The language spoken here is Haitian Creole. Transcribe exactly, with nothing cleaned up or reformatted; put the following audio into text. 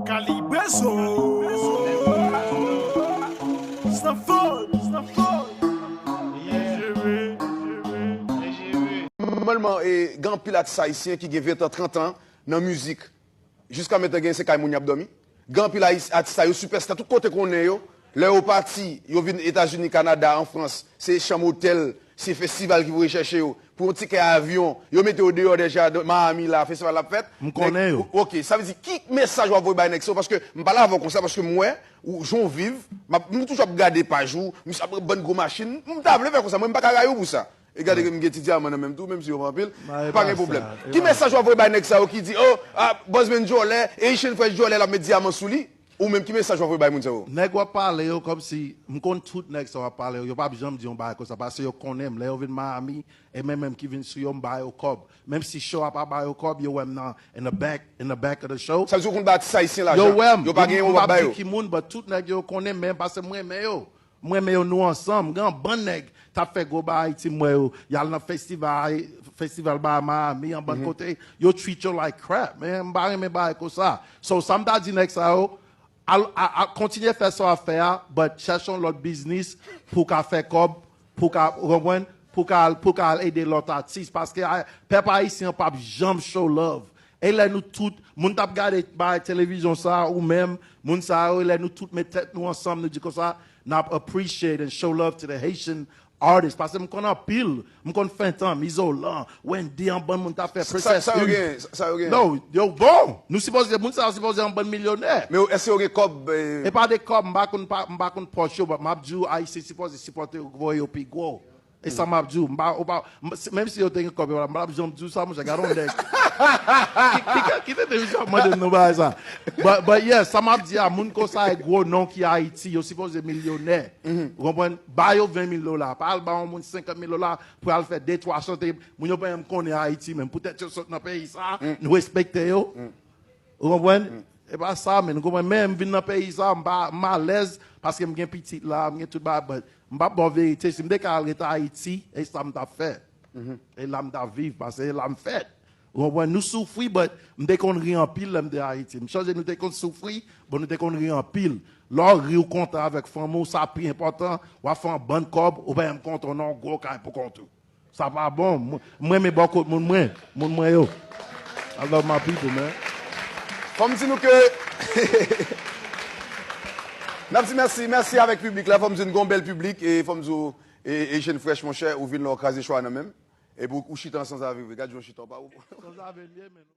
Kalibre so. Snap fòl, snap fòl. Nòmalman, e, gen anpil atis ayisyen ki gen ven tan, trant an nan mizik. Jiska mentnan, gen se kay moun y ap dòmi. Gen anpil ayis-, atis sa yo sipèsta, tout kote konnen yo. Lè yo pati, yo vin Etazini, Kanada, an Frans, se chanm otèl, se festival ki voye chèche yo. Pou yon tikè avyon, yo mete yo deyò deja, de Miami la, festival la ap fèt. M konnen yo. Nèg, o-, ok, sa vle di, ki mesaj w ap voye bay nèg sa yo? Paske m pale avè w konsa, paske m wè, ou, jan w viv, m ap, m toujou ap gade paj ou, misye ap bann gwo machin, m ta vle fè konsa, mwen m pa ka rayi w pou sa. E gade, m gen ti dyaman nan men m tou, menm si yo pa anpil, pa gen pwoblèm. Ki mesaj w ap voye bay nèg sa yo ki di, oh, ah, Buzzman djòlè, Haitian Fresh djòlè, l ap met dyaman sou li? Ou menm, ki mesaj w ap voye bay moun sa yo? Nèg w ap pale yo kòmsi, m konn tout nèg sa w ap pale yo, yo p ap janm di yon bagay konsa, paske yo konnen m, lè yo vin Miami, e mwen menm ki vin sou yo, m ba yo kòb. Menm si show a pa ba yo kòb, yo wè m nan, in the back, in the back of the show. Sa vle di ou konn ba atis ayisyen lajan? Yo wè m, yo pa gen yon w ap ba yo. M p ap di ki moun, but tout nèg yo konnen m, men paske m renmen yo. M renmen yo, nou ansanm. Gen yon bann nèg t ap fè gwo ba Ayiti, m wè yo. Y al nan festival, festival ba Miami, yon bann kote. Yo treat yo like crap, man. M pa renmen bagay konsa. So, sa m ta di nèg sa yo, al, a, a, kontinye fè sa w ap fè a, but chèche yon lòt biznis pou w ka fè kòb, pou w ka, ou konprann? Pou w ka al, pou w ka al ede lòt atis. Paske a, pèp ayisyen an p ap janm show love. E lè nou tout, moun t ap gade bay televizyon sa, ou menm, moun sa yo, e lè nou tout met tèt nou ansanm, nou di konsa, n ap appreciate and show love to the Haitian artist. Paske m konn anpil, m konn Fentanm, Izolan, Wendy, an bann moun t ap fè Princess. Sa, sa yo gen, sa yo gen. No, yo bon. Nou sipoze, moun sa yo sipoze an bann milyonè. Men yo, èske yo gen kòb, eh? E pa de kòb, m pa konn, pa, m pa konn pòch yo, but m ap di w, Ayisyen sipoze sipòte yo, voye yo pi gwo. E sa m ap di w, m pa, ou pa, m, si, menm si yo te gen kòb, yo pa, m pa t ap janm di w sa, monchè, gade yon nèg. Ki, ki, ki te deja ap mande m nou bagay sa. But, but yes, sa m ap di a, moun konsa e gwo non ki Ayiti, yo sipoze milyonè. Ou konprann? Ba yo ven mil dola, pa al ba yon moun senkant mil dola pou al fè de twa chante. Moun yo pa menm konnen Ayiti, men poutèt yo sot nan peyi sa, nou respekte yo. Ou konprann? E pa sa, men, ou konprann? Men, m vin nan peyi sa, m pa, m alèz, paske m gen pitit la, m gen tout bagay, but m p ap ba w verite, si m te ka al ret Ayiti, e sa m t ap fè. E la m t ap viv, paske e la m fèt. Ou konprann? Nou soufri, but m te konn ri anpil lè m te Ayiti. M chanje, nou te konn soufri, but nou te konn ri anpil. Lè w ri, w kontan avèk fanmi w, sa pi enpòtan, w ap fè yon bann kòb, ou pa menm kontan w nan yon gwo kay pou kont ou. Sa pa bon. Mwen, mwen renmen bò kot moun mwen. Moun mwen yo. I love my people, man. Fò m di nou ke n ap di mèsi, mèsi avèk piblik la. Fò m di n gon bèl piblik. E fò m di w, e, e Haitian Fresh, monchè, ou vin la, ou kraze cho a nan men m. Epi ou, ou chita an sanzave vre. Gad jan w chita, ou pa ou. Sanzave m ye, men.